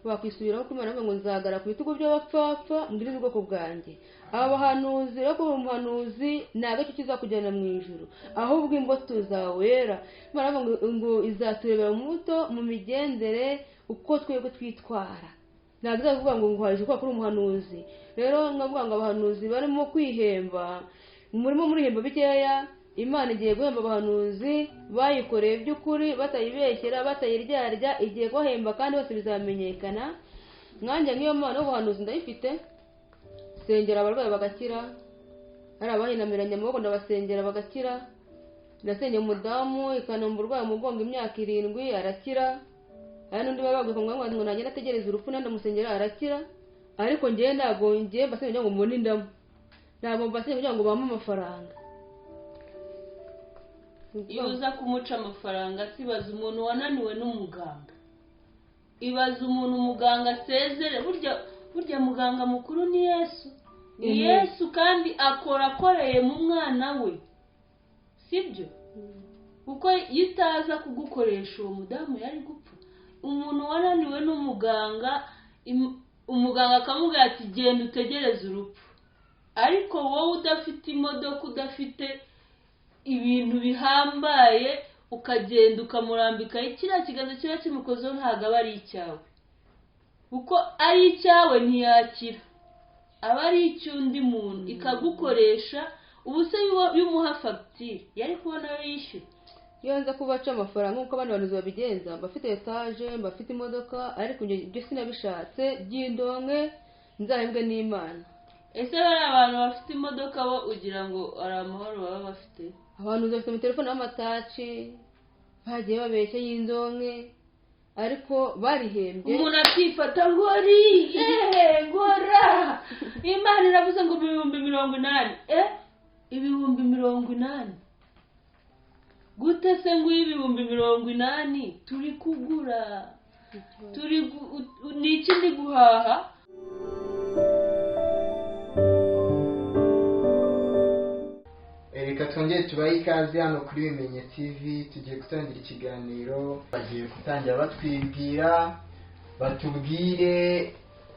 Bakwisubiraho ko Imana ngo nzagara ku bitugu by'abapfapfa mbwirize ubwoko bwanjye. Aba bahanuzi rero, kuba umuhanuzi ntabwo aricyo kizakujyana mu ijuru, ahubwo imbuto zawe wera. Imana ngo izaturebera mu mbuto, mu migendere, uko twebwe twitwara. Ntabwo izavuga ngo nguhaje kuko uri umuhanuzi. Rero nkavuga ngo abahanuzi barimo kwihemba, murimo murihemba bikeya. Imana igiye guhemba abahanuzi bayikoreye by'ukuri, batayibeshyera, batayiryarya, igiye kubahemba kandi bose bizamenyekana. Nkanjye nk'iyo mpano y'ubuhanuzi ndayifite, sengera abarwayi bagakira, hari abahinamiranye amaboko ndabasengera bagakira. Nasengeye umudamu ikanomba urwaye umugongo imyaka 7 arakira. Hari n'undi babaga ngo ngo nagenda ategereza urupfu, nandi ndamusengera arakira. Ariko njyewe ntabwo ngiye mbasengera ngo mbone indamu, ntabwo mbasengera kugira ngo bampe amafaranga. Iyo uza kumuca amafaranga, sibaza umuntu wananiwe n'umuganga, ibaza umuntu umuganga asezere. Burya muganga mukuru ni Yesu, ni Yesu, kandi akora akoreye mu mwana we, sibyo? Kuko iyo utaza kugukoresha uwo mudamu yari gupfa. Umuntu wananiwe n'umuganga, umuganga akamubwira ati genda utegereze urupfu, ariko wowe udafite imodoka, udafite ibintu bihambaye, ukagenda ukamurambika kiriya kiganza kiba kimukozeho, ntabwo aba ari icyawe, kuko ari icyawe ntiyakira, aba ari icy'undi muntu, ikagukoresha. Ubu se iyo umuha fagitire yari kubona ayo yishyura? Iyo nza kubaca amafaranga nk'uko abandi bantu babigenza, mbafite etaje, mbafite imodoka, ariko ibyo sinabishatse, by'indonke nzahembwe n'Imana. Ese bariya abantu bafite imodoka bo ugira ngo ari amahoro baba bafite? Abantu bafite amatelefone y'ama touch, bagiye babeshya y'indonke, ariko barihembye. Umuntu akifata ngo riye ngora Imana iravuze ngo 80,000, 80,000 gute se? Ngo 80,000 turi kugura, turi ni iki ndi guhaha? Reka twongere tubahe ikaze hano kuri Bimenye TV. Tugiye gutangira ikiganiro, bagiye gutangira batwibwira, batubwire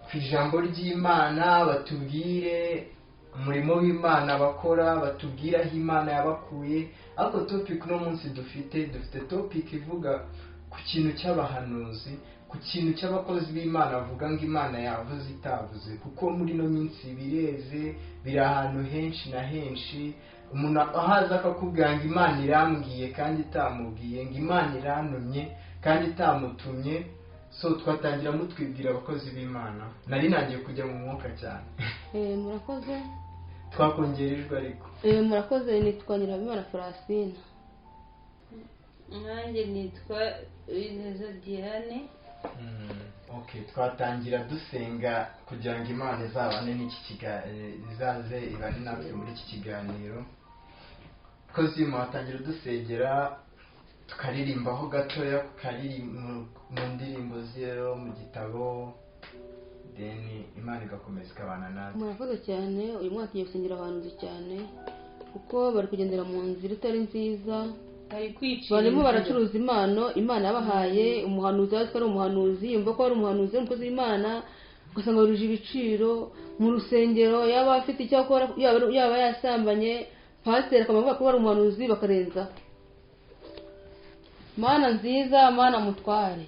ku ijambo ry'Imana, batubwire umurimo w'Imana bakora, batubwire aho Imana yabakuye. Ariko topic uno munsi dufite topic ivuga ku kintu cy'abahanuzi, ku kintu cy'abakozi b'Imana bavuga ngo Imana yavuze itavuze, kuko muri ino minsi bireze, biri ahantu henshi na henshi. Umuntu ahaza akakubwira ngo Imana irambwiye kandi itamubwiye, ngo Imana irantumye kandi itamutumye. So twatangira mutwibwira, abakozi b'Imana. Nari nagiye kujya mu mwuka cyane. Murakoze. Twakongera ijwi ariko. Murakoze, nitwa Nyirahabimana Francine. Nanjye nitwa Uwineza Diane. Okay, twatangira dusenga kugira ngo Imana izabane n'iki kiganiro, izaze ibane natwe muri iki kiganiro. Kozi watangira dusengera, tukaririmbaho gatoya mu ndirimbo zero mu gitabo, then Imana igakomeza ikabana natwe. Murakoze cyane. Uyu mwaka tugiye gusengera abahanuzi cyane, kuko bari kugendera mu nzira itari nziza. Bari kwicira Barimo inzira. baracuruza impano Imana yabahaye. Umuhanuzi azi ko ari umuhanuzi, yumva ko ari umuhanuzi, ari umukozi w'Imana, ugasanga baruje ibiciro mu rusengero. Yaba afite icyo akora, yaba yasambanye, pasiteri akavuga ko ari umuhanuzi, bakarenzaho. Mana nziza, Mana mutware,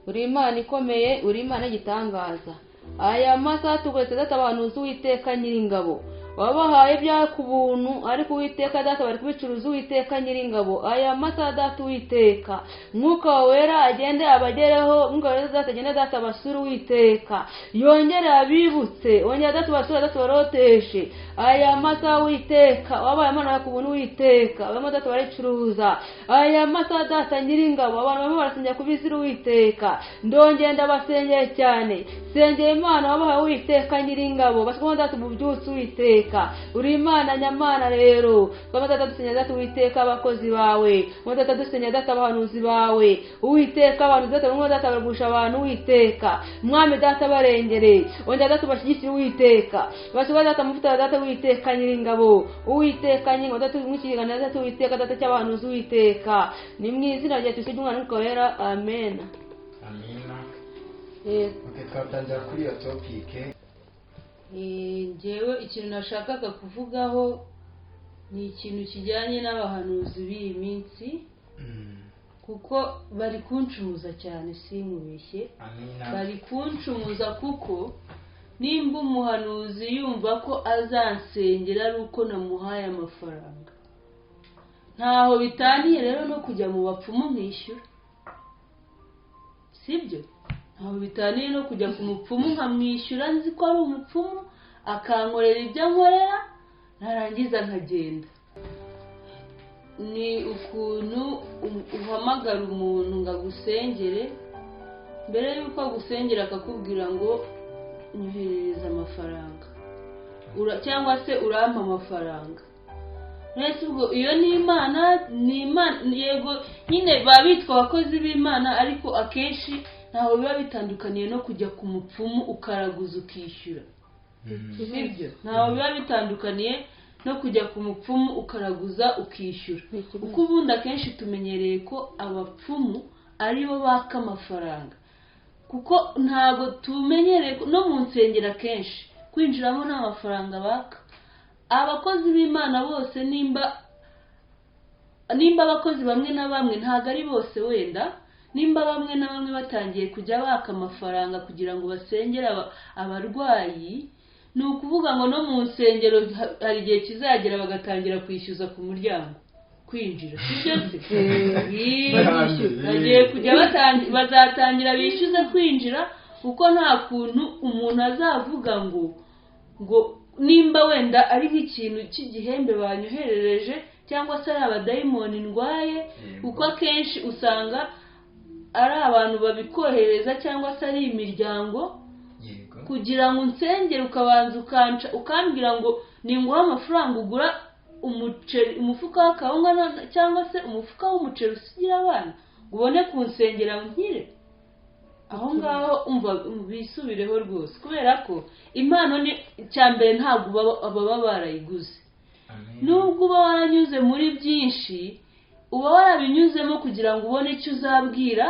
uri Imana ikomeye, uri Imana y'igitangaza. Aya masaha tuguretse Data abahanuzi, Uwiteka Nyiringabo, wabahaye ibyawe ku buntu, ariko Uwiteka Data bari kubicuruza. Uwiteka Nyiringabo, aya masaha Data, Uwiteka, Mwuka wawe Wera agende abagereho. Mwuka Wera Data agende Data abasure, Uwiteka, yongere abibutse, wongere Data ubasure, Data ubaroteshe. Aya masaha, Uwiteka, wabaye Imana yawe ku buntu, Uwiteka, barimo Data baricuruza. Aya masaha Data Nyiringabo, abantu barimo barasengera ku bizira. Uwiteka, ndongera ndabasengeye cyane, sengera Imana wabahaye, Uwiteka Nyiringabo, bashyirwamo Data ububyutse. Uwiteka, uri Imana nyamana. Rero twaba Data dusengera Data, Uwiteka, abakozi bawe twaba Data dusengera Data abahanuzi bawe, Uwiteka. Abahanuzi Data bamwe Data baragusha abantu. Uwiteka Mwami Data, barengere, wongera Data ubashyigikire. Uwiteka, bashyirwa Data amavuta ya Data, Uwiteka Nyiringabo, Uwiteka Nyiringabo Data, mw'ikiganiro Data, Uwiteka Data cy'abahanuzi. Uwiteka, ni mu izina rya Yesu ry'umwana w'Umwuka Wera, amen. Amina. Yego. Okay, twatangira kuri iyo topic. Njyewe ikintu nashakaga kuvugaho ni ikintu kijyanye n'abahanuzi b'iyi minsi, kuko bari kuncumuza cyane, sinkubeshye. Amina. Bari kuncumuza kuko nimba umuhanuzi yumva ko azansengera ari uko namuhaye amafaranga, ntaho bitaniye rero no kujya mu bapfumu nkishyura, sibyo? Ntaho bitaniye no kujya ku mupfumu nkamwishyura, nzi ko ari umupfumu, akankorera ibyo ankorera, narangiza nkagenda. Ni ukuntu uhamagara umuntu ngo agusengere, mbere y'uko agusengera akakubwira ngo nyoherereza amafaranga, cyangwa se urampa amafaranga. Mbese ubwo iyo ni Imana? Ni Imana yego nyine, baba bitwa abakozi b'Imana, ariko akenshi ntaho biba bitandukaniye no kujya ku mupfumu ukaraguza ukishyura, sibyo? Ntaho biba bitandukaniye no kujya ku mupfumu ukaraguza ukishyura, kuko ubundi akenshi tumenyereye ko abapfumu aribo baka amafaranga, kuko ntabwo tumenyereye no mu nsengero akenshi kwinjiramo nta mafaranga baka. Abakozi b'Imana bose, nimba abakozi bamwe na bamwe, ntabwo ari bose wenda, nimba bamwe na bamwe batangiye kujya baka amafaranga kugira ngo basengere abarwayi, ni ukuvuga ngo no mu nsengero hari igihe kizagera bagatangira kwishyuza ku muryango kwinjira, sibyo se? Bagiye kujya bazatangira bishyuze kwinjira, kuko nta kuntu umuntu azavuga ngo nimba wenda ari nk'ikintu cy'igihembe banyoherereje, cyangwa se ari abadayimoni ndwaye, kuko akenshi usanga ari abantu babikohereza cyangwa se ari imiryango, kugira ngo unsengere ukabanza ukanca ukambwira ngo ninguha amafaranga ugura umuceri, umufuka w'akawunga cyangwa se umufuka w'umuceri usigira abana, ngo ubone kunsengera nkire. Aho ngaho umva bisubireho rwose, kubera ko impano ni icya mbere, ntabwo baba barayiguze. Nubwo uba waranyuze muri byinshi, uba warabinyuzemo kugira ngo ubone icyo uzabwira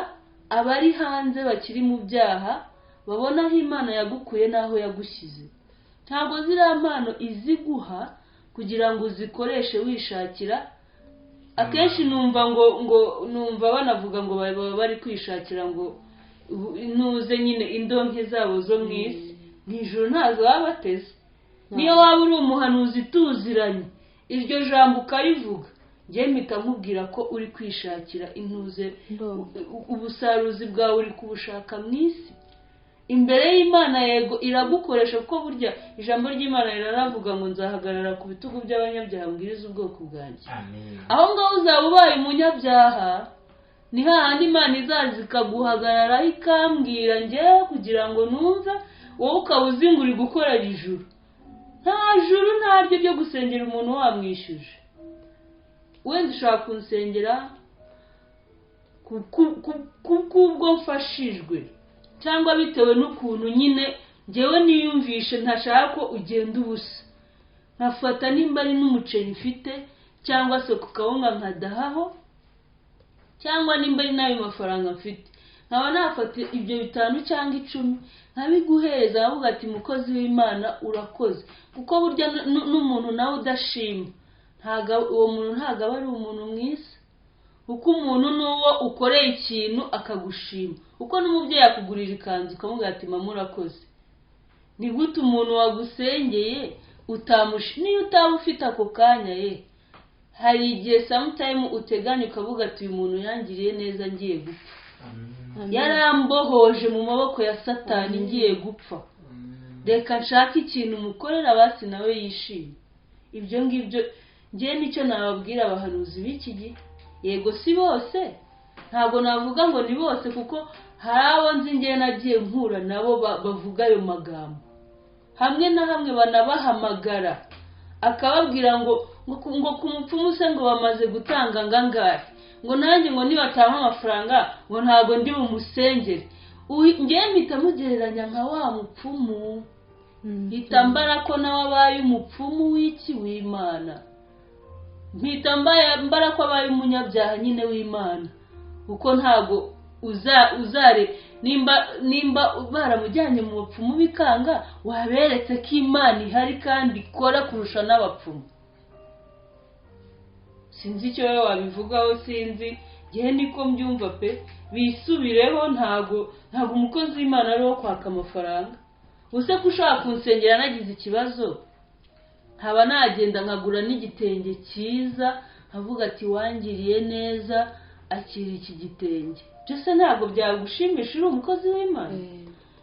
abari hanze bakiri mu byaha, babona aho Imana yagukuye n'aho yagushyize. Ntabwo ziriya mpano iziguha kugira ngo uzikoreshe wishakira. Akenshi numva ngo numva banavuga ngo baba bari kwishakira ngo ntuze nyine indonke zabo zo mu isi, mu ijuru ntazo baba bateze. Niyo waba uri umuhanuzi tuziranye, iryo jambo ukarivuga, njye mpita nkubwira ko uri kwishakira intuze, ubusaruzi bwawe uri kubushaka mu isi. Imbere y'Imana yego iragukoresha, kuko burya ijambo ry'Imana riranavuga ngo nzahagarara ku bitugu by'abanyabyaha mbwiriza ubwoko bwanjye. Aho ngaho uzaba ubaye umunyabyaha, ni hahandi Imana izaza ikaguhagararaho ikambwira njyewe kugira ngo numve, wowe ukaba uzi ngo uri gukorera ijuru. Nta juru ntaryo ryo gusengera umuntu wamwishyuje. Wenda ushobora kunsengera kubwo mfashijwe, cyangwa bitewe n'ukuntu nyine njyewe niyumvishe ntashaka ko ugenda ubusa, nkafata nimba ari n'umuceri mfite cyangwa se ku kawunga nkadahaho, cyangwa nimba ari n'ayo mafaranga mfite, nkaba nafata ibyo 5 cyangwa 10 nkabiguhereza, nkavuga ati mukozi w'Imana urakoze. Kuko burya n'umuntu nawe udashima, uwo muntu ntabwo aba ari umuntu mwiza, kuko umuntu n'uwo ukoreye ikintu akagushima, kuko n'umubyeyi akugurira ikanzu ukamubwira ati mama urakoze. Ni gute umuntu wagusengeye niyo utaba ufite ako kanya ye, hari igihe sometime uteganya ukavuga ati uyu muntu yangiriye neza ngiye gupfa, yarambohoje mu maboko ya Satani ngiye gupfa, reka nshake ikintu mukorera basi nawe yishimye. Ibyo ngibyo njye nicyo nababwira abahanuzi b'iki gihe. Yego si bose, ntabwo navuga ngo ni bose, kuko hari abo nzi njye nagiye mpura nabo bavuga ayo magambo, hamwe na hamwe banabahamagara akababwira ngo ku mupfumu se ngo bamaze gutanga ngangahe, ngo nanjye ngo nibatanga amafaranga ngo ntabwo ndi bumusengere. Njye mpita mugereranya nka wa mupfumu, mpita mbara ko nawe abaye umupfumu w'iki w'Imana, mpita mbara ko abaye umunyabyaha nyine w'Imana, kuko ntabwo Uzare nimba baramujyanye mu bapfumu bikanga, waberetse ko Imana ihari kandi ikora kurusha n'abapfumu. Sinzi icyo wowe wabivugaho, sinzi ngewe niko mbyumva pe. Bisubireho, ntago umukozi w'Imana ari uwo kwaka amafaranga. Use ko ushaka kunsengera nagize ikibazo, nkaba nagenda nkagura n'igitenge cyiza, nkavuga ati wangiriye neza, akira iki gitenge. Byose ntabwo byagushimisha uri umukozi w'Imana?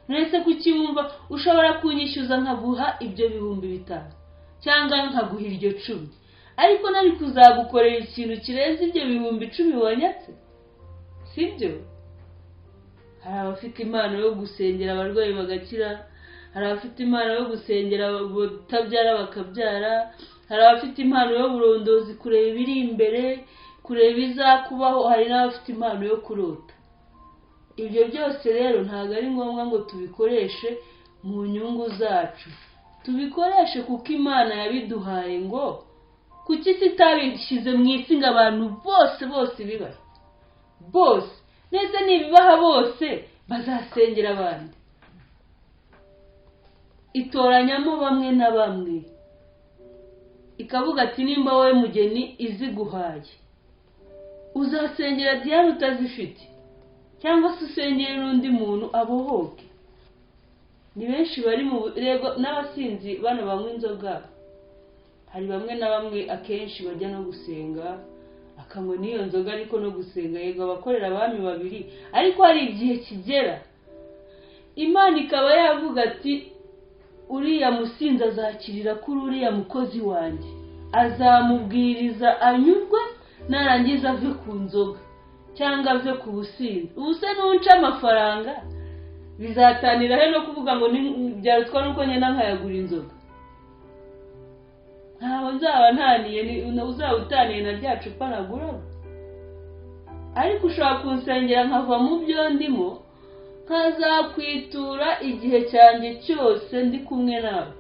Mwese kuki wumva ushobora kunyishyuza nkaguha ibyo 5000 cyangwa nkaguha iryo 10, ariko nari kuzagukorera ikintu kirenze ibyo 10,000 wanyatse, sibyo? Hari abafite impano yo gusengera abarwayi bagakira, hari abafite impano yo gusengera abatabyara bakabyara, hari abafite impano y'uburondozi, kureba ibiri imbere, kureba izakubaho, hari n'abafite impano yo kurota. Ibyo byose rero ntabwo ari ngombwa ngo tubikoreshe mu nyungu zacu, tubikoreshe kuko Imana yabiduhaye. Ngo kuki isi itabishyize mu isi ngo abantu bose bose bibahe bose neza? Nibibaha bose bazasengera abandi. Itoranyamo bamwe na bamwe, ikavuga ati nimba wowe mugeni iziguhaye, uzasengera Diane utazifite, cyangwa se usengere n'undi muntu abohoke. Ni benshi bari mu rego n'abasinzi bano banywa inzoga, hari bamwe na bamwe akenshi bajya no gusenga akanywa n'iyo nzoga, ariko no gusenga yego abakorera abami babiri, ariko hari igihe kigera Imana ikaba yavuga ati uriya musinzi azakirira kuri uriya mukozi wanjye, azamubwiriza anyurwe, narangiza ave ku nzoga cyangwa ave ku businzi. Ubu se nunca amafaranga bizatanira he no kuvuga ngo byarutwa nuko ngenda nkayagura inzoga? Ntaho nzaba ntaniye, uzaba utaniye na rya cupa naguraga. Ariko ushobora kunsengera nkava mu byo ndimo, nkazakwitura igihe cyanjye cyose ndi kumwe nawe,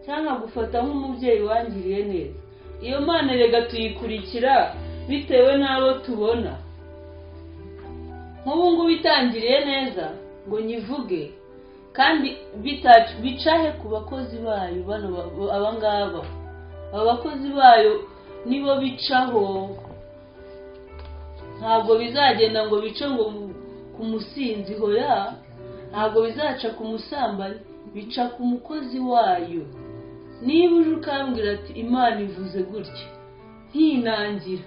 cyangwa gufata nk'umubyeyi wangiriye neza. Iyo Mana rega tuyikurikira bitewe n'abo tubona. Nk'ubu ngubu itangiriye neza ngo nyivuge, kandi bicahe ku bakozi bayo bano aba ngaba. Aba bakozi bayo nibo bicaho, ntabwo bizagenda ngo bice ngo ku musinzi, hoya, ntabwo bizaca ku musambanyi, bica ku mukozi wayo. Niba uje ukambwira ati Imana ivuze gutya, ntinangira,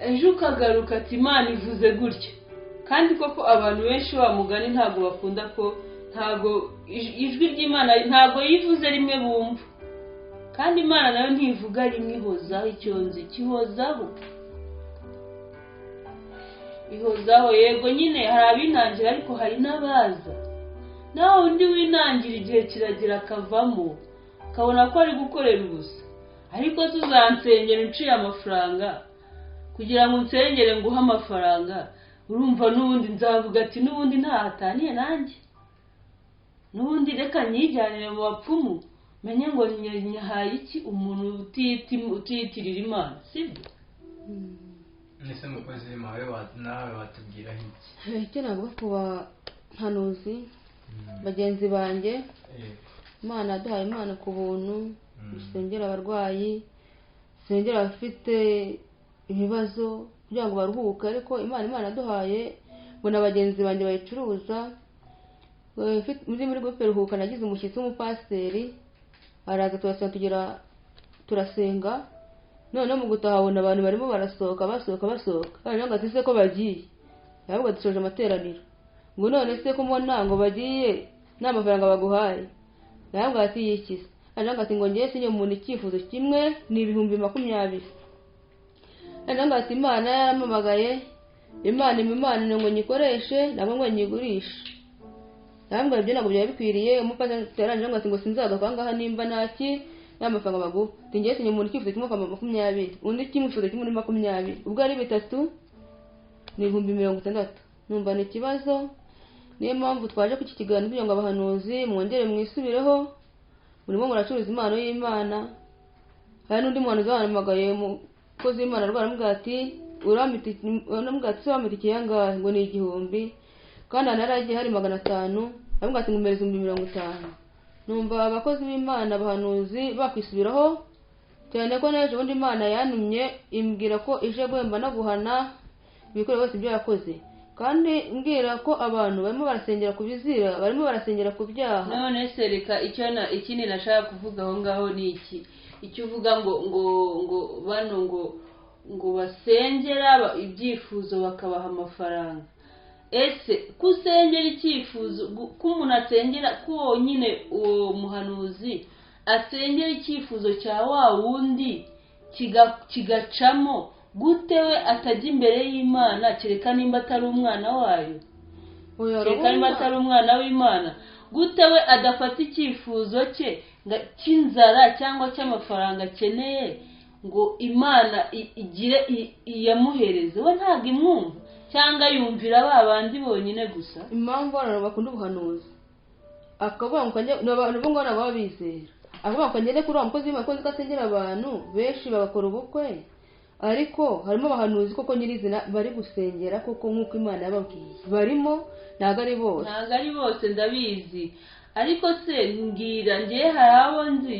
ejo ukagaruka ati Imana ivuze gutya, kandi koko abantu benshi wa mugani ntabwo bakunda ko, ntabwo ijwi ry'Imana ntabwo yivuze rimwe bumva, kandi Imana nayo ntivuga rimwe, ihozaho. Icyo nzi kihozaho, ihozaho. Yego nyine hari abinangira, ariko hari n'abaza. Nawe undi winangira igihe kiragira akavamo, akabona ko ari gukorera ubusa. Ariko tuzansengera unciye amafaranga, kugira ngo unsengere nguhe amafaranga, urumva n'ubundi nzavuga ati n'ubundi ntahataniye nanjye, n'ubundi reka nyijyanire mu bapfumu, menye ngo nyahaye iki umuntu utiyitirira Imana, sibyo? Ese mukozi w'Imana nawe watubwiraho iki? Icyo navuga ku bahanuzi bagenzi banjye, Imana yaduhaye Imana ku buntu, dusengera abarwayi, dusengera abafite ibibazo kugira ngo baruhuke, ariko Imana yaduhaye ngo na bagenzi banjye bayicuruza. Muri groupe Ruhuka nagize umushyitsi w'umupasiteri, araza turasenga, tugera turasenga, noneho mu gutaha abona abantu barimo barasohoka basohoka basohoka, ngo ati se ko bagiye, ahubwo dusoje amateraniro, ngo none se ko mbona ngo bagiye nta mafaranga baguhaye, ntabwo ati yikize, aranga ati ngo ngiye sinye umuntu icyifuzo kimwe ni 20,000, aranga ati Imana yaramamagaye, Imana imana ngo nyikoreshe nabwo ngo nyigurishe, ntabwo ibyo ntabwo byari bikwiriye. Umupasiteri yarangije ngo ati ngo sinzagaruka aha ngaha nimba ntaki nta mafaranga baguha, ngiye sinye umuntu icyifuzo kimwe akaba 20, undi icyifuzo kimwe ni 20, ubwo ari bitatu ni 60,000. Numva ni ikibazo. Niyo mpamvu twaje ku iki kiganiro kugira ngo abahanuzi mwongere mwisubireho, murimo muracuruza impano y'Imana. Hari n'undi muhanuzi wahamagaye umukozi w'Imana arwara aramubwira ati Uramubwira ati wampa itike yangahe? Ngo ni 1000, kandi ahantu yari agiye hari 500. Aramubwira ati ngumereza 50,000. Numva abakozi b'Imana, abahanuzi bakwisubiraho cyane, ko n'ejo bundi Imana yantumye imbwira ko ije guhemba no guhana ibikorwa byose ibyo yakoze, kandi mbwira ko abantu barimo barasengera ku bizira, barimo barasengera ku byaha. None se reka icyo na ikindi nashaka kuvuga aho ngaho ni iki, icyo uvuga ngo ngo ngo bano ngo ngo basengera ibyifuzo bakabaha amafaranga. Ese kusengera icyifuzo, ko umuntu asengera, ko nyine uwo muhanuzi asengera icyifuzo cya wa wundi kigacamo gute, we atajya imbere y'Imana kereka nimba atari umwana wayo, kereka nimba atari umwana w'Imana, gute we adafata icyifuzo cye cy'inzara cyangwa cy'amafaranga akeneye ngo Imana igire iyamuhereze? We ntabwo imwumva cyangwa yumvira ba bandi bonyine gusa. Impamvu abantu bakunda ubuhanuzi, akavuga ngo abantu ngo nabo bizera, akavuga ngo ngende kuri wa mukozi w'Imana ko asengera abantu benshi bagakora ubukwe, ariko harimo abahanuzi koko nyirizina bari gusengera koko nk'uko Imana yababwiye, barimo, ntabwo ari bose, ntabwo ari bose ndabizi. Ariko se mbwira ngiye hari abo nzi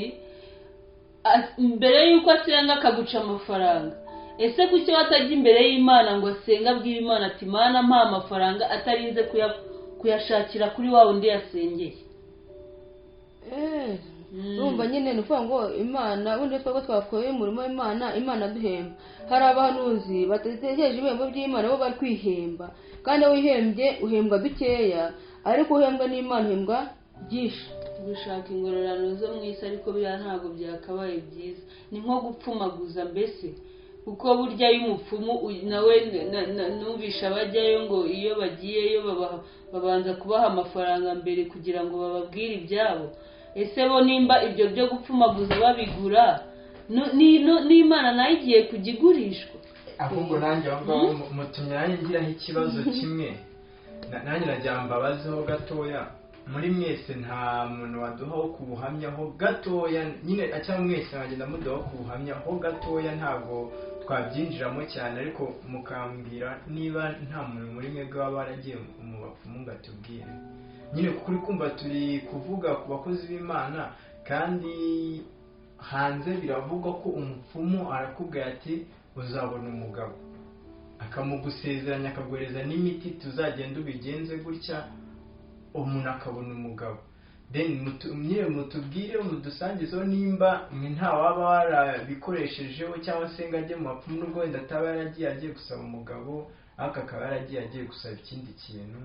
mbere y'uko asenga akaguca amafaranga. Ese kuki watajya imbere y'Imana ngo asenga abwire Imana ati Mana mpa amafaranga, atarinze kuyashakira kuri wa wundi yasengeye? Urumva nyine ni ukuvuga ngo Imana ubundi twebwe twakoreye umurimo w'Imana, Imana duhemba. Hari abahanuzi batategereje ibihembo by'Imana, bo bari kwihemba, kandi iyo wihembye uhembwa dukeya, ariko uhembwa n'Imana uhembwa byinshi. Gushaka ingororano zo mu isi ariko biriya ntabwo byakabaye byiza, ni nko gupfumaguza mbese, kuko burya y'umupfumu nawe numvisha bajyayo ngo iyo bagiyeyo babanza kubaha amafaranga mbere kugira ngo bababwire ibyabo. Ese bo nimba ibyo byo gupfumaguza babigura, n'Imana nayo igiye kujya igurishwa? Ahubwo nanjye aho ngaho mutumye nanjye ngiraho ikibazo kimwe, nanjye nagira mbabazeho gatoya. Muri mwese nta muntu waduhaho ku buhamya ho gatoya nyine, cyangwa mwese mwagenda muduhaho ku buhamya ho gatoya, ntabwo twabyinjiramo cyane, ariko mukambwira niba nta muntu muri mwebwe waba waragiye mu bapfumu ngo atubwire nyine, kuko uri kumva turi kuvuga ku bakozi b'Imana, kandi hanze biravugwa ko umupfumu arakubwira ati uzabona umugabo, akamugusezeranya akaguhereza n'imiti, tuzagenda ubigenze gutya, umuntu akabona umugabo. Then nyine mutubwire mudusangizeho nimba nta waba warabikoreshejeho cyangwa se ngo ajye mu bapfumu, nubwo wenda ataba yaragiye agiye gusaba umugabo, ariko akaba yaragiye agiye gusaba ikindi kintu,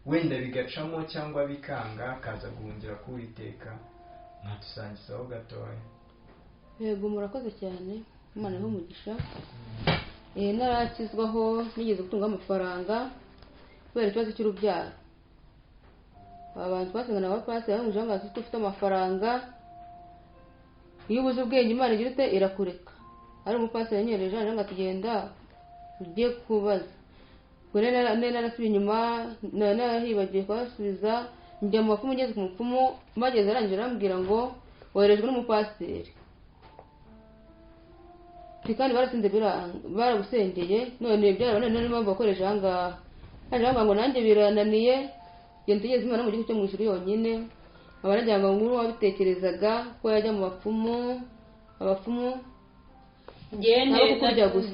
wenda bigacamo cyangwa bikanga, akaza guhungira ku Uwiteka. Mwadusangizaho gatoya. Yego, murakoze cyane, Imana ihe umugisha. Narakizwaho nigeze gutunga amafaranga kubera ikibazo cy'urubyaro. Abantu twasengana abapasiteri bamubwira ngo ufite amafaranga, iyo ubuze ubwenge Imana igira ute irakureka. Ari umupasiteri yanyohereje ngo tugenda ujye kubaza, ubwo narasubiye inyuma, narahibagiwe kubasubiza, njya mu bapfumu. Ngeze ku mupfumu bageze arangije arambwira ngo woherejwe n'umupasiteri, kandi barasinze baragusengeye, none byarabananiye, niyo mpamvu bakoresha aha ngaha. Arambwira ngo nanjye birananiye, genda utegereze Imana mu gihugu cyo mu ijuru yonyine. Abaragira ngo nkuru wabitekerezaga ko yajya mu bapfumu, abapfumu ngende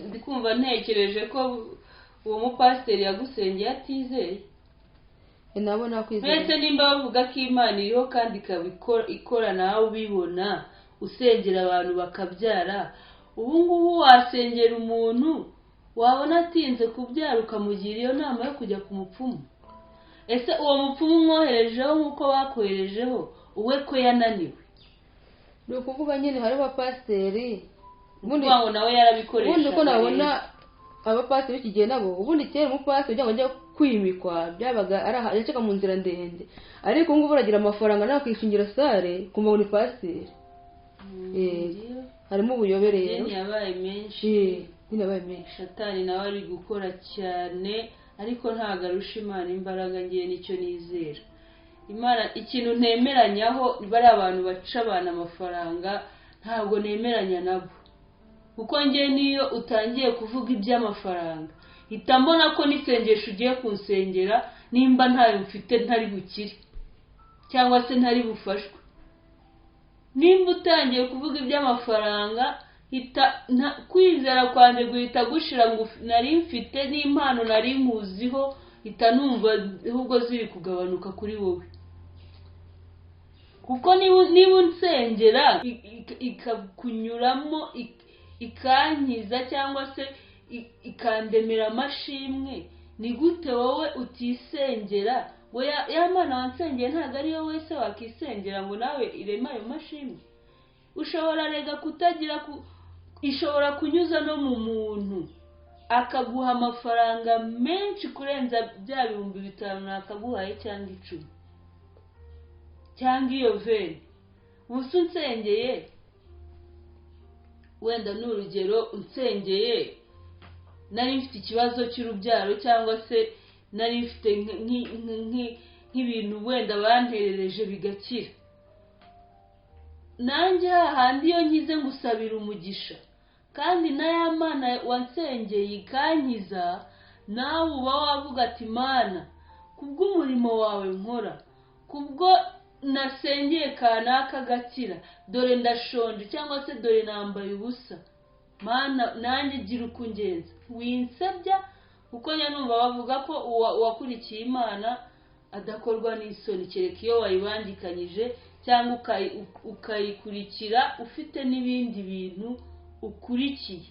ndikumva ntekereje ko uwo mupasiteri yagusengeye atizeye. Nabo nakwizeye mbese nimba bavuga ko Imana iriho kandi ikaba ikora nawe ubibona, usengera abantu bakabyara, ubu ngubu wasengera umuntu wabona atinze kubyara ukamugira iyo nama yo kujya ku mupfumu? Ese uwo mupfumu umwoherejeho nk'uko bakoherejeho uwe ko yananiwe? Ni ukuvuga nyine hari abapasiteri ubundi ngo nawe yarabikoresha, ubundi ko nabona abapasiteri b'iki gihe nabo, ubundi kera umupasiteri kugira ngo ajye kwimikwa byabaga ari yacaga mu nzira ndende, ariko ubu ngubu uragira amafaranga nawe akishingira sare kumva ngo ni pasiteri. Harimo ubuyobe rero, yabaye menshi, yabaye menshi. Satani nawe ari gukora cyane, ariko ntabwo arusha Imana imbaraga, ngiye nicyo nizera. Imana ikintu ntemeranyaho bari abantu baca abantu amafaranga, ntabwo nemeranya nabo. Kuko njye niyo utangiye kuvuga iby'amafaranga hita mbona ko n'isengesho ugiye kunsengera nimba ntayo mfite ntari bukire cyangwa se ntari bufashwe. Nimba utangiye kuvuga iby'amafaranga hita kwizera kwanjye guhita gushira ngo nari mfite n'impano nari nkuziho, hita numva ahubwo ziri kugabanuka kuri wowe. Kuko niba unsengera ikakunyuramo ikankiza cyangwa se ikandemera amashimwe, ni gute wowe utisengera? Ngo ya Mana wansengeye ntabwo ariyo wese wakisengera ngo nawe ireme ayo mashimwe. Ushobora rega kutagira ishobora kunyuza no mu muntu akaguha amafaranga menshi kurenza bya 5000 nakaguhaye cyangwa 10 cyangwa iyo veni. Ubu unsengeye wenda ni urugero, unsengeye nari mfite ikibazo cy'urubyaro cyangwa se nari mfite nk'ibintu wenda banterereje bigakira, nanjye hahandi iyo nkize ngusabira umugisha, kandi na ya Mana wansengeye ikankiza, nawe uba wavuga ati Mana kubw'umurimo wawe nkora, kubwo nasengeye kanaka gakira, dore ndashonje cyangwa se dore nambaye ubusa, Mana nanjye gira uko ungenza, winsebya. Kuko numva bavuga ko uwakurikiye Imana adakorwa n'isoni, kereka iyo wayibangikanyije cyangwa ukayikurikira ufite n'ibindi bintu ukurikiye.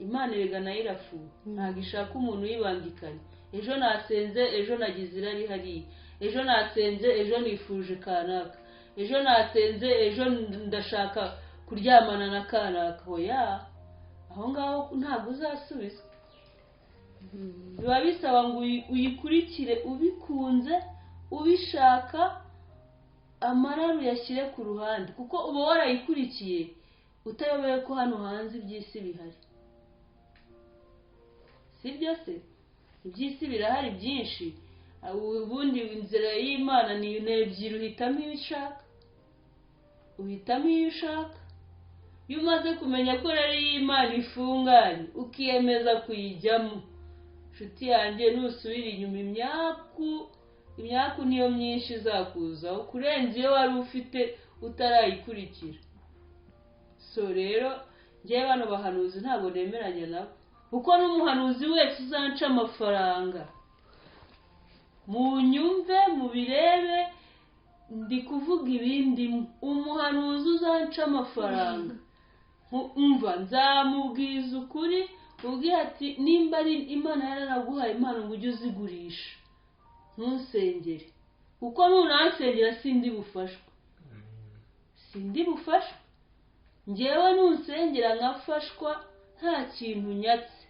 Imana erega nayo irafuha, ntabwo ishaka umuntu uyibangikanye. Ejo nasenze, ejo nagize irari hariya, ejo nasenze, ejo nifuje kanaka, ejo nasenze, ejo ndashaka kuryamana na kanaka. Oya, aho ngaho ntabwo uzasubizwa. Biba bisaba ngo uyikurikire ubikunze, ubishaka, amarari uyashyire ku ruhande, kuko uba warayikurikiye utayobewe ko hano hanze iby'isi bihari. Si byo se? Iby'isi birahari byinshi. Ubundi inzira y'Imana ni ebyiri, uhitamo iyo ushaka, uhitamo iyo ushaka. Iyo umaze kumenya ko rero y'Imana ifunganye ukiyemeza kuyijyamo, nshuti yanjye nusubira inyuma imyaku niyo myinshi izakuzaho kurenza iyo wari ufite utarayikurikira. So rero njyewe bano bahanuzi ntabwo nemeranya nabo, kuko n'umuhanuzi wese uzanca amafaranga, munyumve mubirebe, ndi kuvuga ibindi. Umuhanuzi uzanca amafaranga, umva nzamubwiza ukuri, ubwira ati nimba ari Imana yaranaguhaye impano ngo ujye uzigurisha, ntusengere, kuko nunansengera sindi bufashwe, sindi bufashwe. Njyewe nunsengera nkafashwa nta kintu nyatse,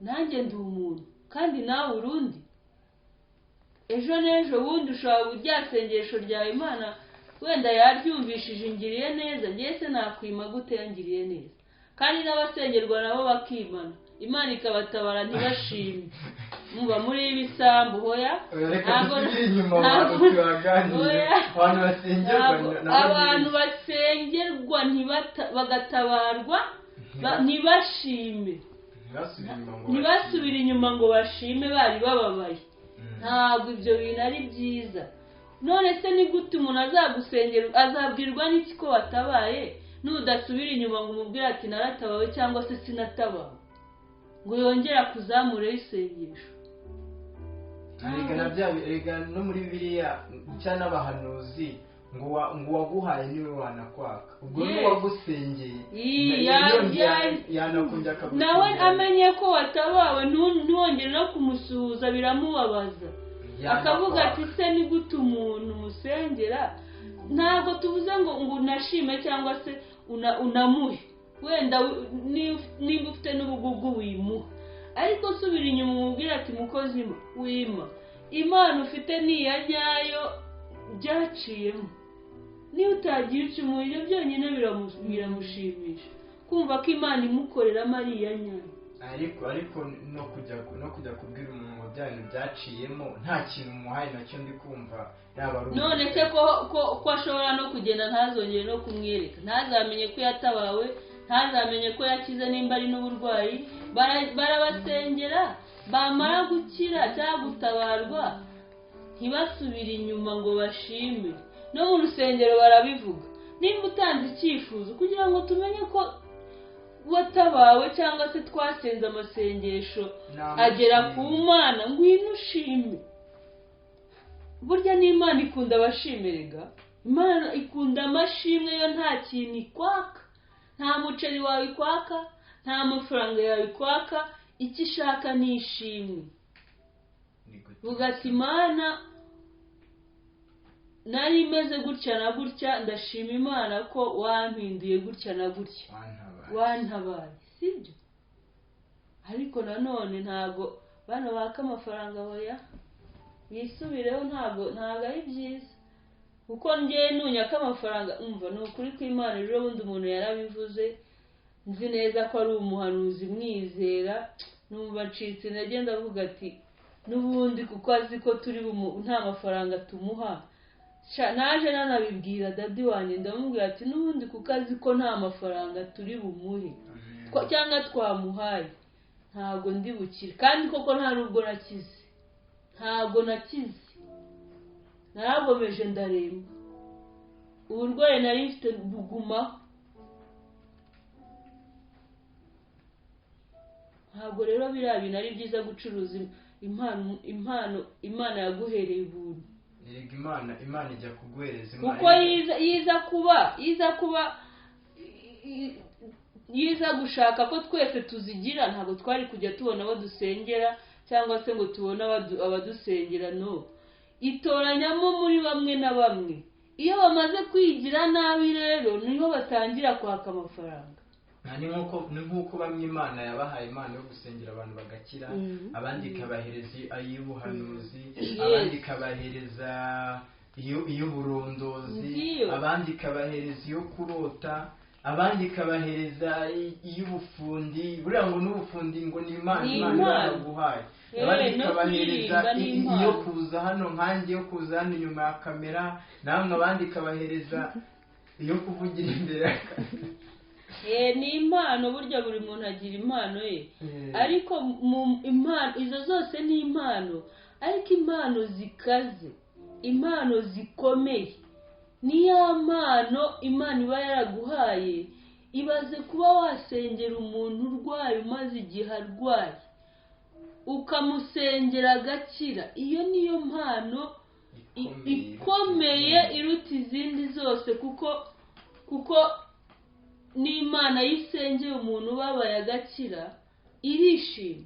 nanjye ndi umuntu kandi nawe urundi. Ejo n'ejo bundi ushobora kurya sengesho ryawe Imana wenda yaryumvishije ingiriye neza, njye se nakwima gute yangiriye neza? Kandi n'abasengerwa nabo bakimana, Imana ikabatabara ntibashime. Muba muri ibisambu. Hoya, abantu basengerwa bagatabarwa ntibashime, ntibasubire inyuma ngo bashime bari bababaye. Ntabwo ibyo bintu ari byiza. None se ni gute umuntu azagusengera, azabwirwa n'iki ko watabaye nudasubira inyuma ngo umubwire ati naratabawe cyangwa se sinatabawe, ngo yongere akuzamureho isengesho? Rega no muri Bibiliya cyangwa n'abahanuzi ngo uwaguhaye niwe wanakwaka, ubwo n'uwagusengeye nawe amenye ko watabawe, ntiwongere no kumusuhuza, biramubabaza, akavuga ati se ni gute umuntu umusengera? Ntabwo tuvuze ngo unashime cyangwa se unamuhe, wenda niba ufite n'ubugugu wimuha, ariko subira inyuma umubwire ati mukozi wima, Imana ufite ni iya nyayo byaciyemo, niba utagiye ucumuye ibyo byonyine biramushimisha kumva ko Imana imukoreramo ari iya nyayo. Ariko no kujya kubwira umuntu ngo bya bintu byaciyemo nta kintu umuhaye nacyo ndi kumva yaba ari none se ko ashobora no kugenda ntazongere no kumwereka, ntazamenye ko yatabawe, Ntazamenye ko yakize nimba ari n'uburwayi. Barabasengera, bamara gukira cyangwa gutabarwa ntibasubire inyuma ngo bashime. No mu rusengero barabivuga, nimba utanze icyifuzo kugira ngo tumenye ko watabawe cyangwa se twasenze amasengesho agera ku Mana, ngwino ushime. Burya n'Imana ikunda abashimirega, Imana ikunda amashimwe yo nta kintu ikwaka, nta muceri wawe ikwaka, nta mafaranga yawe ikwaka, icyo ishaka ni ishimwe. Vuga ati Imana nari imeze gutya na gutya, ndashima Imana ko wampinduye gutya na gutya, wantabaye, sibyo? Ariko nanone ntago bano baka amafaranga, hoya bisubireho, ntago ari byiza. Kuko njyewe nunyaka amafaranga, umva ni ukuri kw'Imana. Rero bundi umuntu yarabivuze, nzi neza ko ari umuhanuzi mwizera, numva ncitse intege, ndavuga ati n'ubundi kuko azi ko turi nta mafaranga tumuha. Naje nanabibwira dadi wanjye, ndamubwira ati n'ubundi kuko azi ko nta mafaranga turi bumuhe cyangwa twamuhaye, ntago ndi bukire. Kandi koko nta nubwo nakize, ntago nakize, naragomeje ndaremba, uburwayi nari mfite bugumaho. Ntabwo rero biriya bintu ari byiza gucuruza impano Imana yaguhereye ubuntu. Erega Imana ijya kuguhereza impano, kuko yiza kuba yiza gushaka ko twese tuzigira, ntabwo twari kujya tubona abo dusengera cyangwa se ngo tubone abadusengera. No itoranyamo muri bamwe na bamwe. Iyo bamaze kwigira nabi rero niho batangira kwaka amafaranga. Ni nk'uko bamwe Imana yabahaye impano yo gusengera abantu bagakira, abandi ikabahereza ay'ubuhanuzi, abandi ikabahereza iy'uburondozi, abandi ikabahereza iyo kurota, abandi ikabahereza iy'ubufundi. Buriya ngo n'ubufundi ngo ni Imana yaguhaye. Abandi ikabahereza iyo kuza hano nkanjye, yo kuza hano inyuma ya kamera, namwe abandi ikabahereza iyo kuvugira imbere ya kamera. Ni impano, burya buri muntu agira impano ye. Ariko impano izo zose ni impano, ariko impano zikaze, impano zikomeye ni ya mpano Imana iba yaraguhaye. Ibaze kuba wasengera umuntu urwaye, umaze igihe arwaye, ukamusengera agakira. Iyo niyo mpano ikomeye iruta izindi zose, kuko n'Imana yisengeye umuntu ubabaye agakira irishima,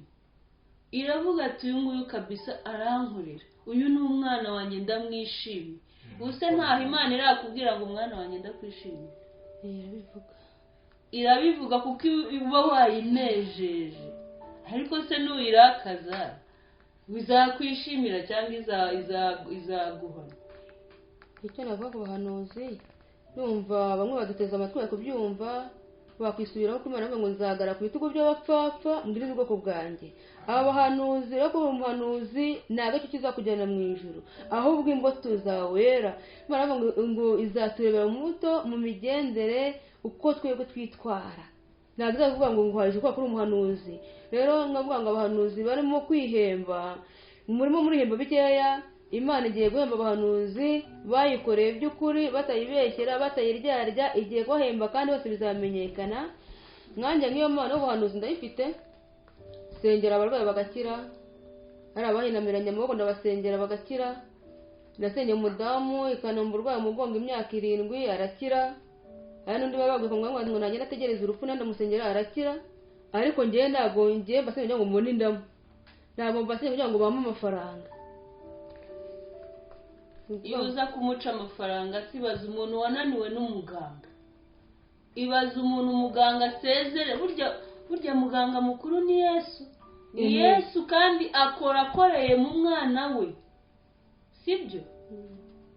iravuga ati uyu nguyu kabisa arankorera, uyu ni umwana wanjye ndamwishimiye. Ubuse ntaho Imana irakubwira ngo umwana wanjye ndakwishimiye? Irabivuga kuko uba wayinejeje. Ariko se nuyirakaza bizakwishimira cyangwa izaguhana? Icyo navuga ku bahanuzi, numva bamwe baduteze amatwi bari kubyumva, bakwisubiraho ko Imana ngo nzagara ku bitugu by'abapfapfa mbwirize ubwoko bwanjye. Aba bahanuzi rero, kuba umuhanuzi nta gace kizakujyana mu ijuru, ahubwo imbuto zawera. Imana ngo izaturebera mu mbuto, mu migendere, uko twebwe twitwara. Ntabwo izavuga ngo nguhaje kuko uri umuhanuzi. Rero nkavuga ngo abahanuzi barimo kwihemba, murimo murihemba bikeya. Imana igiye guhemba abahanuzi bayikoreye by'ukuri, batayibeshyera, batayiryarya, igiye kubahemba kandi bose bizamenyekana. Nkanjye nk'iyo mpano y'ubuhanuzi ndayifite, sengera abarwayi bagakira, hari abahinamiranye amaboko ndabasengera bagakira. Nasengeye umudamu ikanomba urwaye umugongo imyaka 7 arakira. Hari n'undi baba baguye ngo nagenda ategereze urupfu, nandi ndamusengera arakira. Ariko njyewe ntabwo ngiye mbasengera kugira ngo mbone indamu, ntabwo mbasengera kugira ngo bampe amafaranga. Iyo uza kumuca amafaranga, sibaza umuntu wananiwe n'umuganga, ibaza umuntu umuganga asezere. Burya muganga mukuru ni Yesu, ni Yesu, kandi akora akoreye mu mwana we, sibyo?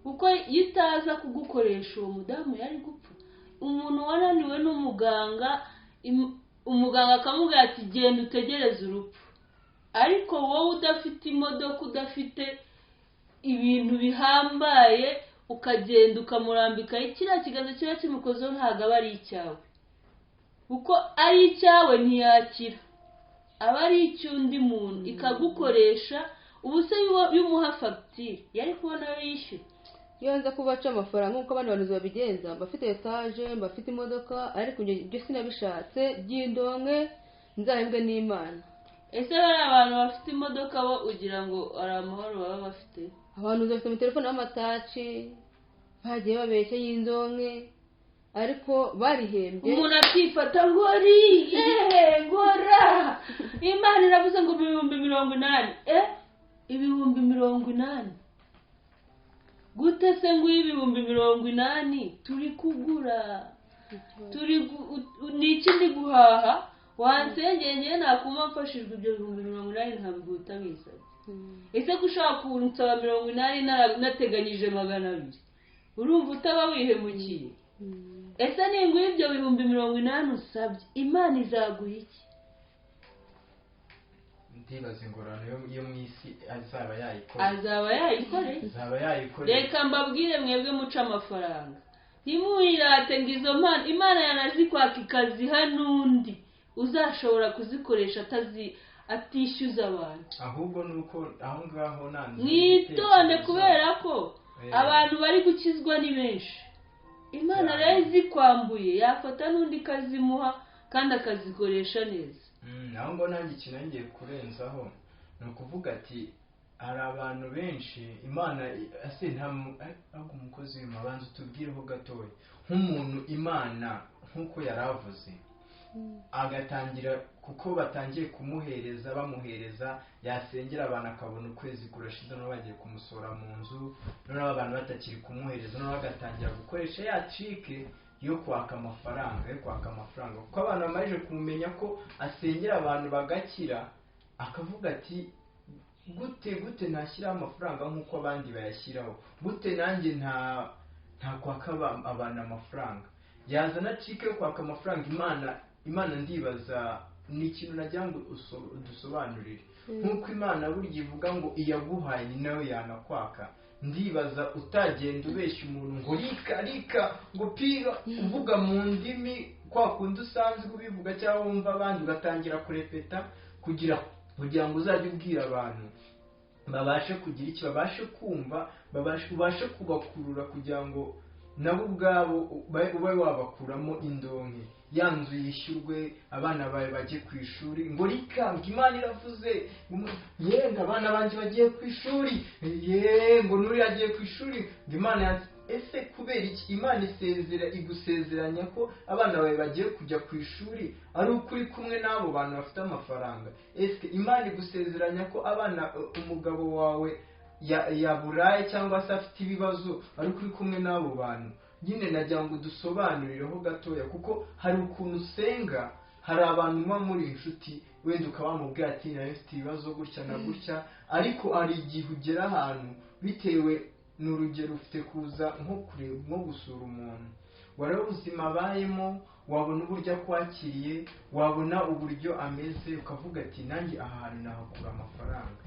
Kuko iyo itaza kugukoresha uwo mudamu yari gupfa. Umuntu wananiwe n'umuganga, umuganga akamubwira ati genda utegereze urupfu, ariko wowe udafite imodoka, udafite ibintu bihambaye, ukagenda ukamurambikaho kiriya kiganza kiba kimukozeho, ntabwo aba ari icyawe. Kuko ari icyawe ntiyakira, aba ari icy'undi muntu, ikagukoresha. Ubu se iyo umuha fagitire yari kubona ayo yishyura? Iyo nza kubaca amafaranga nk'uko abandi bantu babigenza, mba mfite etaje, mba mfite imodoka, ariko ibyo sinabishatse, by'indonke nzahembwe n'Imana. Ese bariya abantu bafite imodoka bo ugira ngo ari amahoro baba bafite? Abantu bafite amatelefone y'amatouch, bagiye babeshya y'indonke, ariko barihembye. Umuntu akifata ngo riye ngo ra, Imana iravuze ngo 80,000, 80,000 gute se? Ngo 80,000 turi kugura, turi ni iki ndi guhaha? Wansengeye ngewe nakuma mfashijwe ibyo 80,000 nkabiguha utabisabye. Ese ko ushaka kunsaba 80 nateganyije 200, urumva utaba wihemukiye? Ese ninguha ibyo 80,000 usabye, Imana izaguha iki? Ndibaza ingororano yo mu isi azaba yayikoreye. Azaba yayikoreye. Azaba yayikoreye. Reka mbabwire mwebwe muca amafaranga, ntimwirate ngo izo mpano Imana yanazikwaka ikaziha n'undi uzashobora kuzikoresha atazi atishyuza abantu. Ahubwo ni uko aho ngaho nanze Mwitonde. Igitekerezo. Kubera ko abantu bari gukizwa ni benshi. Imana rero izikwambuye yafata n'undi ikazimuha kandi akazikoresha neza. Aho ngo nanjye ikintu ngiye kurenzaho ni ukuvuga ati hari abantu benshi Imana ese nta ahubwo umukozi w'Imana, banza utubwireho gatoya, nk'umuntu Imana nk'uko yari avuze agatangira, kuko batangiye kumuhereza, bamuhereza, yasengera abantu akabona ukwezi kurashize noneho bagiye kumusohora mu nzu, noneho abantu batakiri kumuhereza, noneho agatangira gukoresha ya trick yo kwaka amafaranga, kuko abantu bamaze kumenya ko asengera abantu bagakira, akavuga ati gute gute ntashyiraho amafaranga nk'uko abandi bayashyiraho? Gute nanjye nta kwaka abantu amafaranga? Yazana trick yo kwaka amafaranga. Imana ndibaza ni ikintu nagira ngo udusobanurire, nk'uko Imana burya ivuga ngo iyaguhaye ni nayo yanakwaka. Ndibaza utagenda ubeshya umuntu ngo rika rika, ngo pira, uvuga mu ndimi kwa kundi usanzwe ubivuga cyangwa wumva abandi, ugatangira kurepeta kugira ngo uzajye ubwira abantu babashe kugira iki, babashe kumva, ubashe kubakurura kugira ngo nabo ubwabo ube wabakuramo indonke, ya nzu yishyurwe, abana bawe bajye ku ishuri, ngo rika, ngo Imana iravuze ngo ye, ngo abana banjye bagiye ku ishuri, ye, ngo nuriya agiye ku ishuri, ngo Imana ese kubera iki Imana isezera igusezeranya ko abana bawe bagiye kujya ku ishuri ari uko uri kumwe n'abo bantu bafite amafaranga? Ese Imana igusezeranya ko abana, umugabo wawe yaburaye cyangwa se afite ibibazo ariko uri kumwe n'abo bantu nyine? Nagira ngo dusobanurireho gatoya, kuko hari ukuntu usenga, hari abantu muba muri inshuti, wenda ukaba wamubwira ati nawe mfite ibibazo gutya na gutya, ariko hari igihe ugera ahantu bitewe n'urugero ufite kuza nko kureba, nko gusura umuntu, wareba ubuzima abayemo, wabona uburyo akwakiriye, wabona uburyo ameze, ukavuga ati nanjye aha hantu nahakura amafaranga,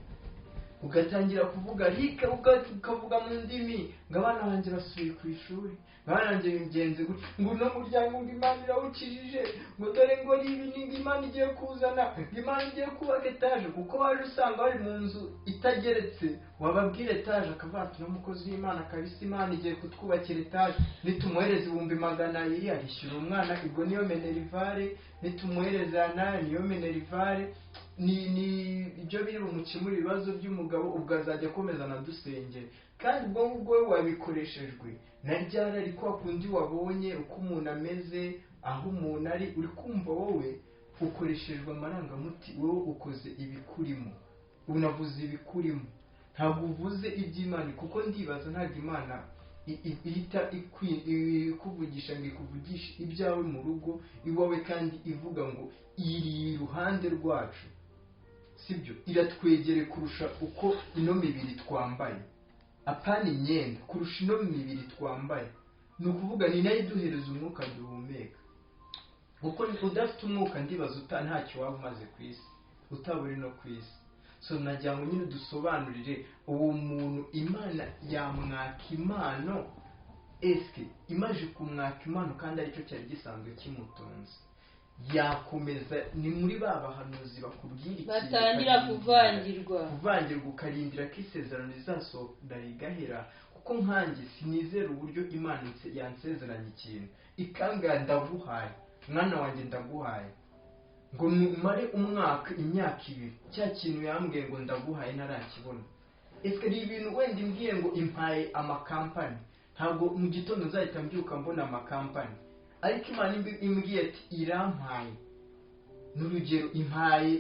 ugatangira kuvuga rika, ukavuga mu ndimi ngo abana banjye basubiye ku ishuri, ngo abana banjye bigenze gutya, ngo uno muryango ngo Imana irawukijije, ngo dore ngo nibi ni ngo Imana igiye kuzana, ngo Imana igiye kubaka etaje, kuko waje usanga bari mu nzu itageretse, wababwira etaje akavuga ati n'umukozi w'Imana kabisa, Imana igiye kutwubakira etaje, nitumuhereza 200,000 arishyura umwana, ubwo niyo minerval, nitumuhereza nayo niyo minerval, ni ibyo biri bumukemura ibibazo by'umugabo, ubwo azajya akomeza anadusengere. Kandi ubwo ngubwo wowe wabikoreshejwe na ryarari kwa kundi wabonye uko umuntu ameze, aho umuntu ari, uri kumva wowe ukoreshejwe amarangamutima, wowe ukoze ibikurimo, unavuze ibikurimo, ntabwo uvuze iby'Imana, kuko ndibaza ntabwo Imana ihita ikuvugisha ngo ikuvugishe ibyawe mu rugo iwawe, kandi ivuga ngo iri iruhande rwacu, sibyo? Iratwegere kurusha uko ino mibiri twambaye, apana imyenda, kurusha ino mibiri twambaye, ni ukuvuga ni nayo iduhereza umwuka duhumeka, kuko udafite umwuka ndibaza ntacyo waba umaze ku isi, utaba uri no ku isi. So nagira ngo nyine dusobanurire, uwo muntu Imana yamwaka impano? Eske imaze kumwaka impano kandi aricyo cyari gisanzwe kimutunze? Yakomeza ni muri ba bahanuzi bakubwira ikintu batangira ukarindira, kuvangirwa, kuvangirwa, ukarindira ko isezerano rizasohora rigahera. Kuko nkanjye sinizera uburyo Imana yansezeranya ikintu ikambwira ndaguhaye mwana wanjye, ndaguhaye, ngo numare umwaka, imyaka 2, cya kintu yambwiye ngo ndaguhaye ntarakibona. Ese ni ibintu wenda imbwiye ngo impaye amakampani, ntabwo mu gitondo nzahita mbyuka mbona amakampani. Ariko Imana imbwiye ati irampaye, n'urugero impaye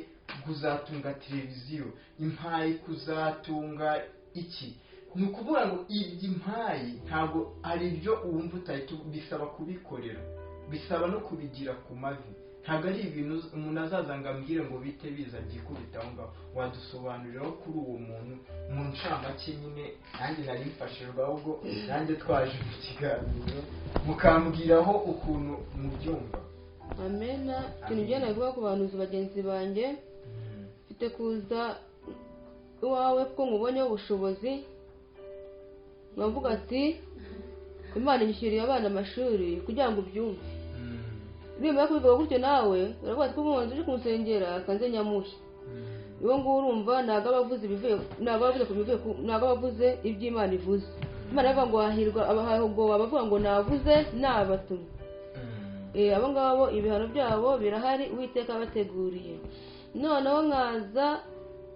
kuzatunga televiziyo, impaye kuzatunga iki, ni ukuvuga ngo ibyo impaye ntabwo ari ibyo wumva utahita, bisaba kubikorera, bisaba no kubigira ku mavi. Ntabwo ari ibintu umuntu azaza ngo ambwire ngo bite biza byikubita aho ngaho. Wadusobanuriraho kuri uwo muntu mu ncamake nyine, nanjye nari mfashijwe, ahubwo nanjye twaje mu kiganiro mukambwiraho ukuntu mubyumva. Amena. Ikintu njye nabivuga ku bahanuzi bagenzi banjye, mfite kuza iwawe kuko nkubonyeho ubushobozi, nkavuga ati Imana inyishyuriye abana amashuri kugira ngo ubyumve. Nimara kubivuga gutyo nawe uravuga ati umuntu uje kumusengera kanze nyamuhe. Uwo nguwo urumva ntabwo aba avuze ibivuye, ntabwo aba avuze ku bivuye ntabwo aba avuze ibyo Imana ivuze. Imana iravuga ngo hahirwa abahagowe abavuga ngo navuze nabatumye. Abo ngabo ibihano byabo birahari Uwiteka abateguriye. Noneho nkaza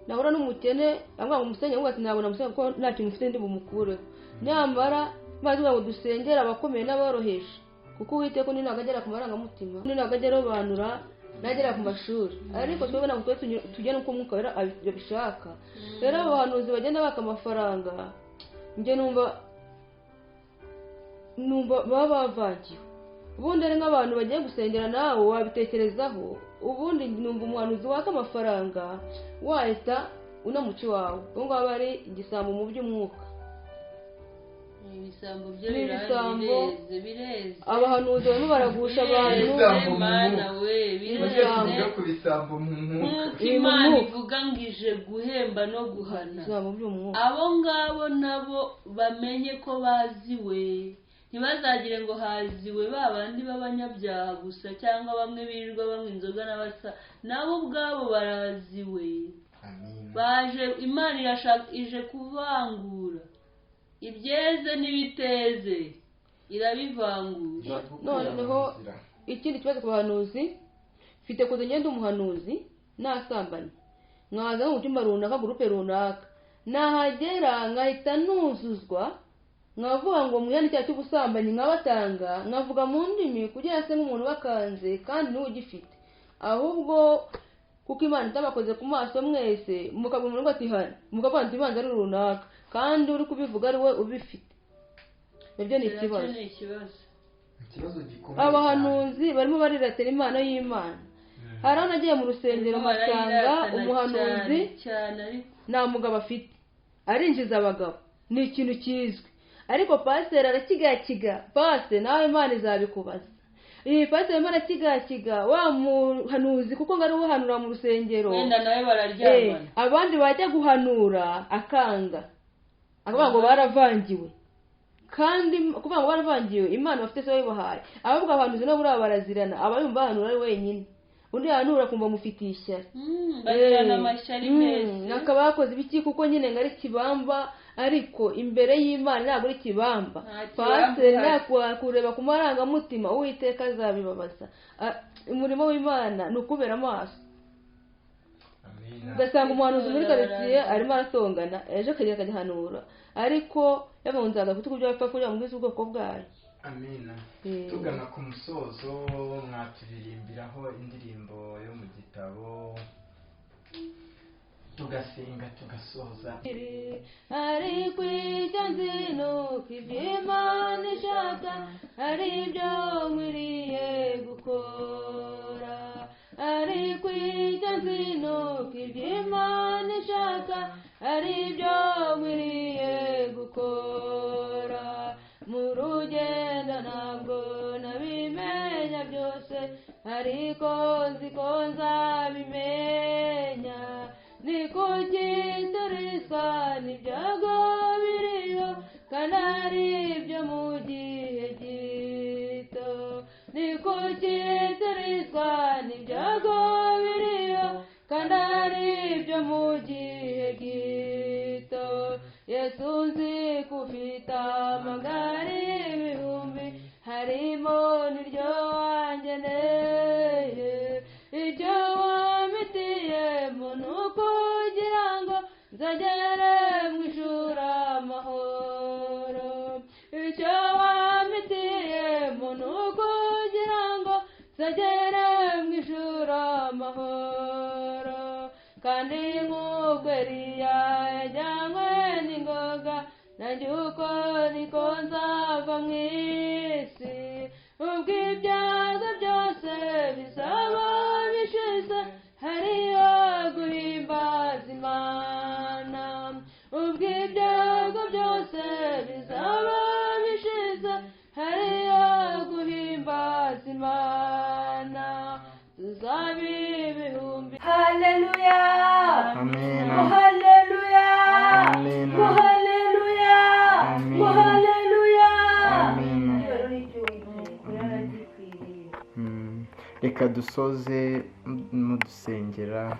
nahura n'umukene ambwira ngo umusenge, nkavuga ati ntabwo namusenge kuko nta kintu mfite ndi bumukureho. Nyamara Imana ivuga ngo dusengere abakomeye n'aboroheje, kuko Uwiteka undi ntabwo agera ku marangamutima, undi ntabwo agera arobanura, nagera ku mashuri. Ariko twebwe ntabwo twe tugena uko Umwuka Wera abishaka. Rero abo bahanuzi bagenda baka amafaranga, njye numva baba bavangiwe. Ubundi ari nk'abantu bagiye gusengera nawe wabitekerezaho, ubundi numva umuhanuzi waka amafaranga wahita unamuca iwawe. Ubu ngubu aba ari igisambo mu by'umwuka. Ibisambo byo Ni birahari, ibisambo. bireze, bireze. Abahanuzi barimo baragusha abantu. Ibisambo mu Mana mwuka. we, Mujye bireze. tuvuge ku bisambo mu mwuka. Nk'uko Iri mu Imana mwuka. ivuga ngo ije guhemba no guhana, Ibisambo by'umwuka. abo ngabo nabo bamenye ko baziwe, ntibazagire ngo haziwe ba bandi b'abanyabyaha gusa cyangwa bamwe birirwa banywa inzoga n'abasa, nabo ubwabo baraziwe. Amina. Baje Imana irashaka, ije kuvangura ibyeze n'ibiteze, irabivangura. Noneho ikindi kibazo ku bahanuzi, mfite kuza ngenda umuhanuzi nasambanye, nkaza nko mu cyumba runaka, gurupe runaka, nahagera nkahita nuzuzwa, nkavuga ngo mwihane icyaha cy'ubusambanyi, nkabatanga, nkavuga mu ndimi kugira se nk'umuntu bakanze kandi niwe ugifite. Ahubwo kuko Imana itabakoze ku maso mwese, mukabwira umuntu ngo ati hano, mukavuga ati Imana ari runaka, kandi uri kubivuga ari we ubifite. Nabyo ni Nacyo ikibazo. ni ikibazo. Ikibazo gikomeye. Abahanuzi barimo bariratira impano y'Imana. Hari aho nagiye mu rusengero Barimo mpasanga barayiratana umuhanuzi cyane cyane, ariko nta mugabo afite, arinjiza abagabo, ni ikintu kizwi. Ariko pasiteri arakigakiga, pasiteri nawe Imana izabikubaza. Iyi pasiteri arimo arakigakiga wa muhanuzi kuko ngo ari we uhanura mu rusengero, wenda nawe bararyamana. Abandi bajya guhanura akanga, akavuga ngo baravangiwe. Kandi kuvuga ngo baravangiwe, Imana bafite se bayibahaye. Ahubwo abahanuzi nabo buriya barazirana, abayumva bahanura ari wenyine, undi yahanura akumva amufitiye ishyari. Bagirana amashyari meza. Akaba yakoze ibiki kuko nyine ngo ari kibamba, ariko imbere y'Imana ntabwo ari kibamba. Nta kibamba Pasiteri uhari. nakureba ku marangamutima, Uwiteka azabibabaza. Umurimo w'Imana ni ukubera amaso. Amina. Ugasanga umuhanuzi muri Barara. karitsiye arimo aratongana, ejo akagenda akagihanura, ariko yabunze agakutu ku byapa kugira ngo ubwize ubwoko bwayo. Amina. Tugana ku musozo, mwaturirimbiraho indirimbo yo mu gitabo, tugasenga tugasoza. Ariko icyo nzi ni uko ibyo Imana ishaka ari ibyo nkwiriye gukora. Ariko icyo nzi ni uko ibyo Imana ishaka ari ibyo nkwiriye gukora. Mu rugendo ntabwo nabimenya byose, ariko nzi ko nzabimenya. Ni kuki turiswa n'ibyago biriho kandi ari ibyo mu gihe gito? Ni kuki turiswa mu gihe gito. Yesu nzi ko ufite amagare ibihumbi, harimo n'iryo wangeneye. Ibyo wampitiyemo ni ukugira ngo nzagere mu ijuru amahoro. Icyo wampitiyemo ni ukugira ngo nzagere mu ijuru amahoro. Kandi nk'uko Eliya yajyanywe n'ingoga, nanjye uko niko nzava mu isi. Ubwo ibyago byose bizaba bishize, hariyo guhimbaza Imana. Ubwo ibyago byose bizaba bishize, hariyo guhimbaza Imana. Tuzaba ibihumbi. Haleluya, Amen. haleluya, Amen. haleluya, Amen. haleluya. Amen. Reka dusoze mudusengera,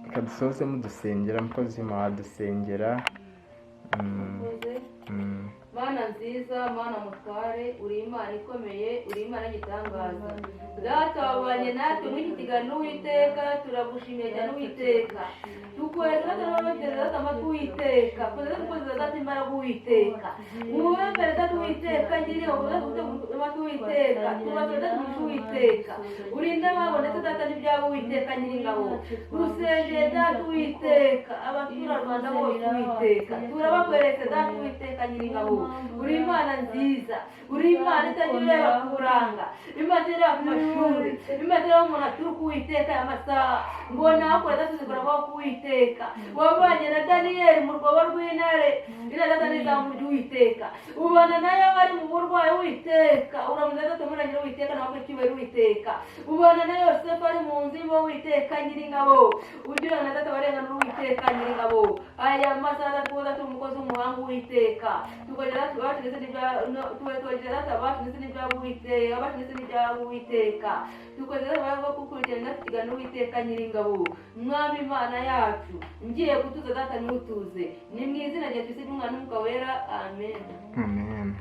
reka dusoze mudusengera, mukozi mwadusengera. Mana nziza, Mana mutware, uri Imana ikomeye, uri Imana y'igitangaza. Data wabanye natwe muri iki kiganiro Uwiteka, turagushimiye cyane Uwiteka. Tukohereza data n'abateze data amatwi Uwiteka, kohereza dukoze data imbaraga Uwiteka. Mwemere data Uwiteka, ngiriye ukomeze gutega amatwi Uwiteka, tubateze data umugisha Uwiteka. Urinde ababo ndetse data n'ibyabo Uwiteka nyiringabo. Rusengeye data Uwiteka, abaturarwanda bose Uwiteka. Turabakweretse data Uwiteka nyiringabo. Uri Imana nziza, uri Imana itajya ireba ku buranga, Imana itajya ireba ku mashuri, Imana itajya ireba umuntu aturuka Uwiteka aya masaha. Mbona hakora data zikora amaboko Uwiteka. Wabanye na Daniyeli mu rwobo rw'intare, intare data n'izamu ry'Uwiteka. Ubana nayo bari mu burwayi Uwiteka, uramuza data umurangira Uwiteka nawe icyubahiro Uwiteka. Ubana na Yosefu ari mu nzu y'imbohe Uwiteka nyiringabo, ugira na data barenganura Uwiteka nyiringabo. Aya masaha data kuba data umukozi w'umuhanga Uwiteka, tukagira data abacu ndetse tukagira data abacu ndetse n'ibyabo Uwiteka, abacu ndetse n'ibyabo Uwiteka. Tukagira data abacu gukurikirana ikiganiro Uwiteka nyiringabo. Mwami Imana yacu, ngiye gutuza data ntutuze. Ni mu izina rya Kristo ry'Umwana n'Umwuka Wera, amen. Amen.